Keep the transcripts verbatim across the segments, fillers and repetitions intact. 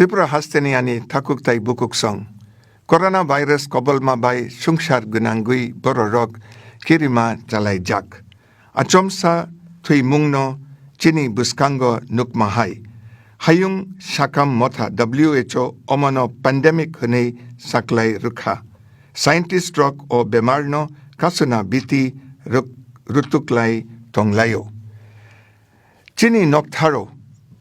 Tripura hasteni ani takhuk tai bukuksong. Corona virus kobolma bai sungsar gwnangwi bororok kirima chalaijak. Achomsa thwimungno chini bwskango nukma hai. Hayung sakam motha W H O omono pandemic hwnwi saklai rwkha. Scientist rok o bemarno kasuna biti ruk-, rutuklai tonglaio. Chini noktharo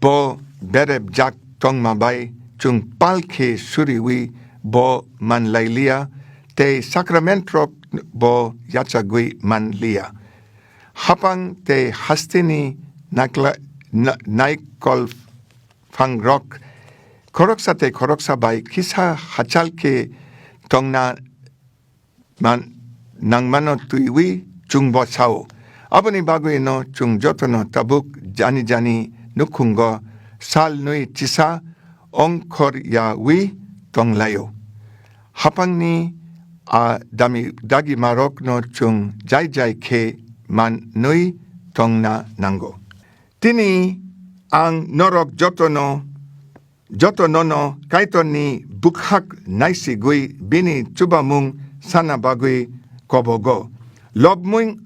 bo berepjak tongma bai chwng pal khe suriwi bo manlailiya tei sacrament rok bo yachagwi manliya. Hapang tei hasteni nakla-, na-, naikol phangrok khoroksa tei khoroksa bai kisa hachal khe tongna man-, nangmano twiwi chwngbo sao. Aboni bagwino chwng jotono tabuk jani jani nukhungo sal nwi chisa ongkhor yawi tonglaio. Hapangni a dami dagimarokno chwng jai jai khe man nwi tongna nango. Tini ang norok jotono, joto nono Kaitorni bwkhak naisigwi bini chubamung sana bagwi kobogo. Lobmung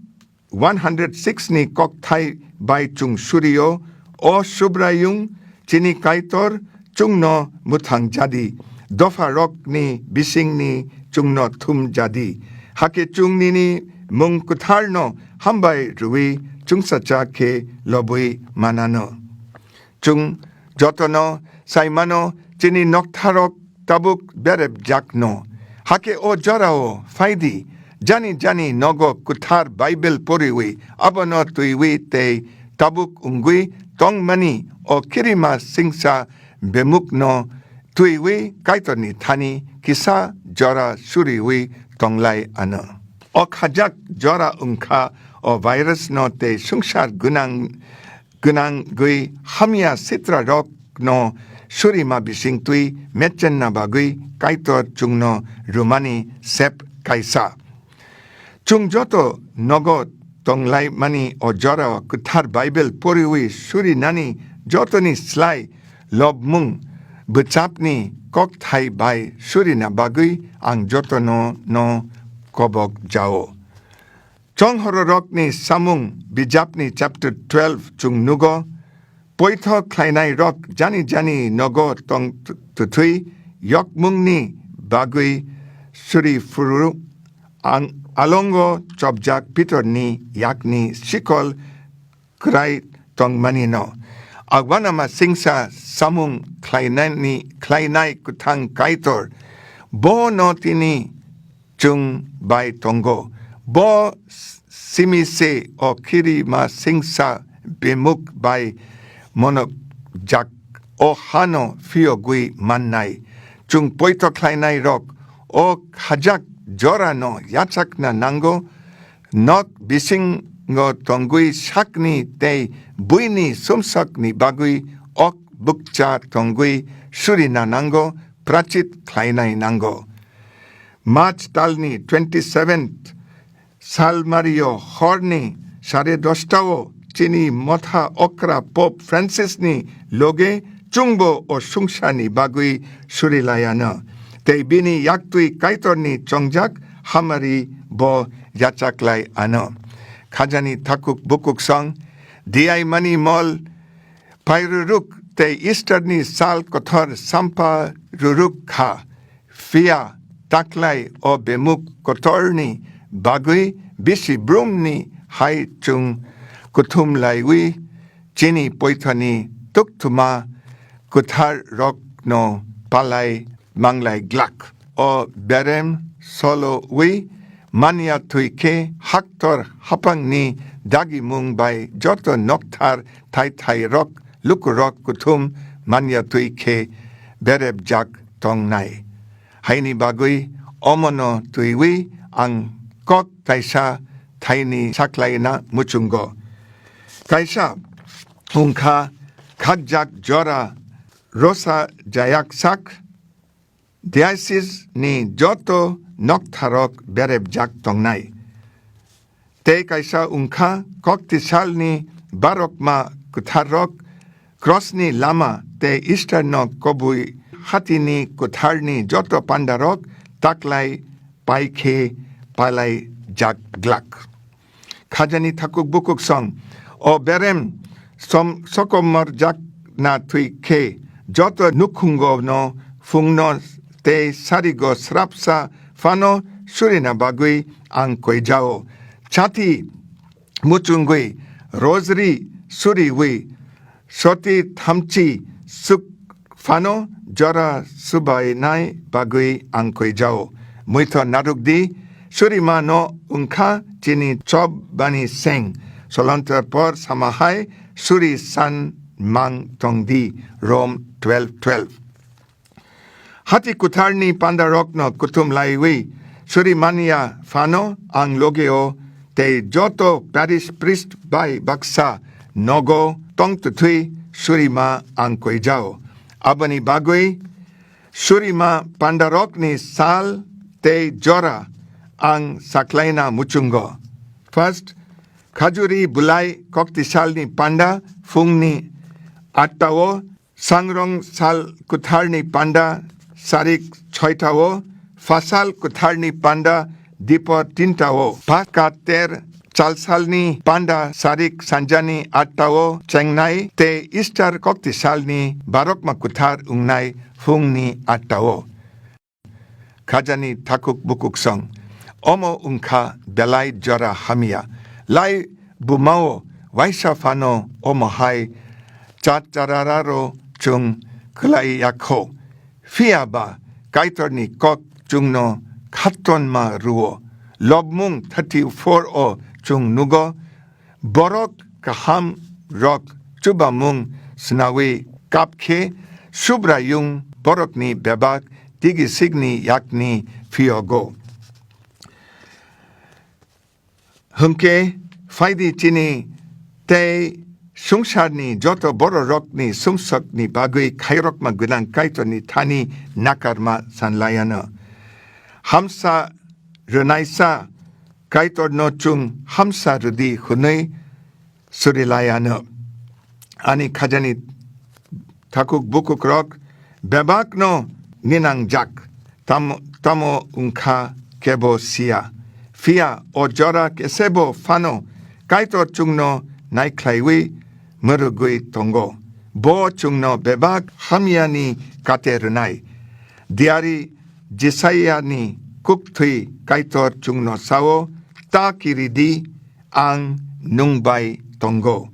one hundred six ni kokthai bai chwng surio, O Subraiyung, chini Kaitor, chwngno mwthang jadi, dopha rokni bisingni chwngno thum jadi. Hakhe chwng nini mung kwtharno hambai rwui chwngsacha khe lobwi manano. Chwng jotono saimano chini noktharok tabuk berepjakno. Hakhe o jorao phaidi, jani jani nogo kwthar Bible poriwi, abono twiwi tei tabuk wngwi tongmani o kirima singsa bemukno twiwi Kaitorni thani kisa jora suriwi tonglai ano. O khajak jora wngkha o virus no tei sungsar gwnang, gwnangwi hamya sitra rok no surima bising twi mechenna bagwi Kaitor chwngno rumani sep kaisa. Chwng joto nogo tonglaimani o jorao kwthar Bible poriwi surinani jotoni slai lobmung bwchapni kokthai bai surina bagwi ang jotono no kobok jao. Chonghororokni Samung bijapni chapter twelve chwng nugo, poitho khlainairok jani jani nogo tong t-, twthwi yokmungni bagwi suri phuru ang alongo chopjak Pitorni yakni sikol kwrai tongmanino. Agwanama singsa samung khlainani, khlainai kwthang Kaitor, bono tini chwng bai tongo. Bo simi se o kirima singsa bemuk bai monokjak o hano phiyogwi mannai. Chwng poito khlainai rok o khajak jorano yachakna nango. Nok bisingo tongwi sakni tei buini sumsokni bagwi ok bukcha tongwi surina nango, prachit khlainai nango. March talni twenty-seventh, Salmario horni sare dostao chini motha okra Pope Francis ni loge chwngbo o sungsani bagwi surilayano. Tei bini yaktwi Kaitorni chongjak hamari bo yachaklai ano. Khajani thakuk bukuk song, diai mani mol, pairuruk tei Easter ni sal kothor sampa ruruk kha. Phiya taklai o bemuk kotorni bagwi bisi brumni hai chwng kuthum laiwi chini poithani tukthuma kwthar rokno palai manglai glak. O berem solowi manya thwi khe haktor hapangni dagimung bai joto nokthar thai thai rok lukurok kuthum manya thwi khe berepjak tongnai. Haini bagwi omono twiwi ang kok kaisa thaini saklaina muchungo. Kaisa wngkha khakjak jora rosa jayak sak, diocese ni joto noktharok berepjak tongnai. Tei kaisa wngkha koktisalni barokma kwtharrok, Cross ni lama tei Easter no kobui Hatini kutharni joto pandarok taklai pai khe palai jak glak. Khajani thakuk bukuk song, o berem som-, sokomor jak na thwi khe, joto nukhungo no phungno tei sarigo srapsa phano surina bagwi ang koijao. Chati muchungwi, rosri suriwi, soti thamchi suk phano jora subainai bagwi ang koijao. Muitho narukdi, surima no wngkha chini chop bani seng. Solontor por samahai suri san mang tongdi. Rom twelve twelve. Hati kutharni pandarokno kuthum laiwi suri manya phano ang logeo tei joto parish priest bai baksa nogo tong twthwi surima ang koijao. Aboni bagwi surima pandarokni sal tei jora ang saklaina muchungo. First, khajuri bulai koktisalni panda phungni attao, sangrong sal kutharni panda sarik choitao, phasal kutharni panda dipor tintao, phakater chalsalni panda sarik sanjani attao chengnai tei Easter koktisalni barokma kuthar wngnai phungni attao. Khajani thakuk bukuk song. Omo wngkha belai jora hamya. Lai bumao waisa phano omo hai chat charararo chwng kwlai yakho. Phiya ba Kaitorni kok chwngno khatonma rwo. Lobmung thirty-four o chwng nugo, borok kaham rok chubamung snawi kap khe Subraiyung borokni bebak tigisikni yakni phiyogo. Hwnkhe phaidi chini tei swngcharni joto bororokni sumsokni bagwi khairokma gwnang Kaitorni thani nakarma sanlayano. Hamsa rwnaisa Kaitorno chwng hamsa rwdi hwnwi surilayano. Ani khajani thakuk bukukrok bebakno ninangjak, tamo, tamo wngkha kebo siya. Phiya o jora kesebo phano Kaitor chwngno naikhlaiwi mwrwgwi tongo. Bo chwngno bebak hamyani kate rwnai. Diari Jesayani kukthwi Kaitor chwngno sao, "Ta kiridi, ang nwng bai tongo.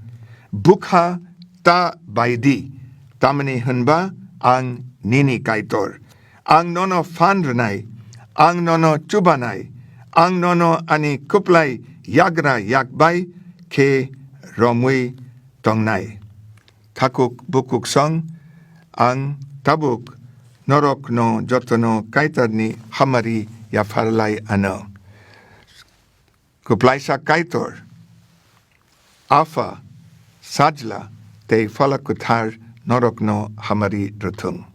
Bwkha ta baidi, tamni hwnba ang nini Kaitor. Ang nono phan rwnai, ang nono chubanai, ang nono ani kwplai yagra yakbai khe romwi tongnai." Thakuk bukuk song, ang tabuk norokno jotono Kaitorni hamari yapharlai ano. Kwplaisa Kaitor, Apha, Sajla tei Phala Kwthar norokno hamari rwthwng.